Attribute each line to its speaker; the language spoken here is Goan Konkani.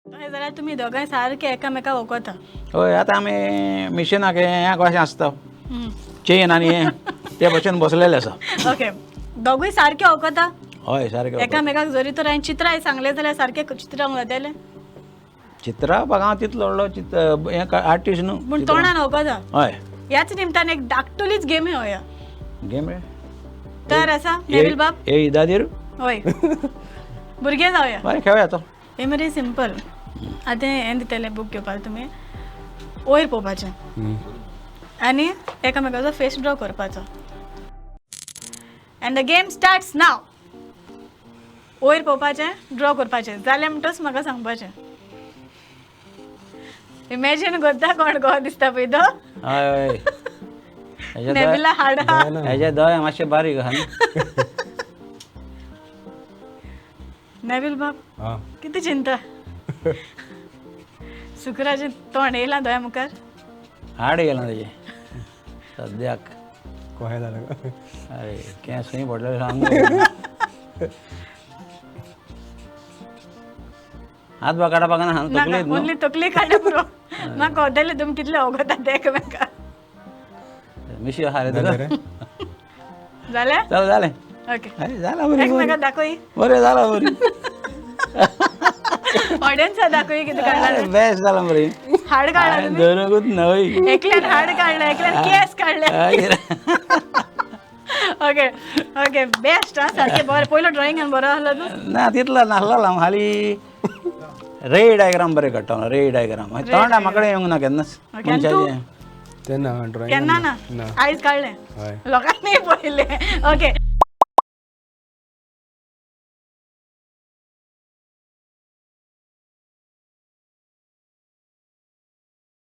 Speaker 1: तशें जाल्यार तुमी दोगांय सारके एकामेका वखता.
Speaker 2: हय, आतां आमी मिशिनाक हें कशें आसता, चेन आनी हें ते भशेन बसलेले आसा.
Speaker 1: ओके, दोगूय सारके वखता.
Speaker 2: हय, सारकें.
Speaker 1: एकामेकाक जरी तर हांवें चित्रां सांगलें जाल्यार सारकें चित्रां जातलें?
Speaker 2: चित्रां हांव तितलो व्हडलो चित्र हें आर्टिस्ट न्हू.
Speaker 1: पूण तोंडान वखता.
Speaker 2: हय.
Speaker 1: ह्याच निमतान एक धाकटुलीच गेम खेळोया.
Speaker 2: गेम रे?
Speaker 1: तयार आसा नेवील बाब?
Speaker 2: ए इदादीर.
Speaker 1: हय, भुरगे जावया.
Speaker 2: बरें, खेळया तो.
Speaker 1: हे मरे सिंपल. आतां हें दितलें बूक घेवपाक, तुमी वयर पळोवपाचें आनी एकामेकाचो फेस ड्रॉ करपाचो. And the game starts now. वयर पळोवपाचें, ड्रॉ करपाचें, जालें म्हणटच म्हाका सांगपाचें. इमॅजीन करता कोण गो दिसता पळय तो.
Speaker 2: हय हय.
Speaker 1: नेबिला हाडा.
Speaker 2: हेजे दोळे मातशे बारीक आहा न्हू.
Speaker 1: नेबील बाब,
Speaker 3: आं.
Speaker 1: कितें चिंता? सुकराचें तोंड येयलां दोळ्या मुखार?
Speaker 2: हाड गेलां तेजें सद्याक.
Speaker 3: कशें जालें?
Speaker 2: अरे, केंस खंय पडलेले सांग. हात बा काडपाक ना?
Speaker 1: नाका.
Speaker 2: तकलीच न्हू.
Speaker 1: ओन्ली तकली काडल्या पुरो. म्हाका कळटलें तुमी कितले वगता ते एकामेका.
Speaker 2: मिशी आहा रे तुका.
Speaker 3: जालें रे.
Speaker 1: जालें?
Speaker 2: चल, जालें.
Speaker 1: ओके.
Speaker 2: अरे, जालां बरी.
Speaker 1: एकमेका दाखय.
Speaker 2: बरें जालां बरी.
Speaker 1: ऑडियन्सा दाखय कितें काडला.
Speaker 2: बेस्ट जालां बरी.
Speaker 1: हाड काडला तुमी.
Speaker 2: धरूंकूच न्हय.
Speaker 1: एकल्यान हाड काडलें, एकल्यान केस काडले. Okay okay, best. आं, सारकें बरें. पयलो ड्रॉइंग बरो आहलो तूं.
Speaker 2: ना, तितलो नासलो. हाली रे डायग्राम बरें काडटा, रे डायग्राम. तोंडा म्हाका येवंक ना केन्नाच.
Speaker 1: ओके, आनी तूं?
Speaker 2: मनशाचें.
Speaker 3: तें ना ड्रॉइंग.
Speaker 1: केन्ना ना?
Speaker 3: ना.
Speaker 1: आयज काडलें.
Speaker 3: हय.
Speaker 1: लोकांनी पळयलें. ओके.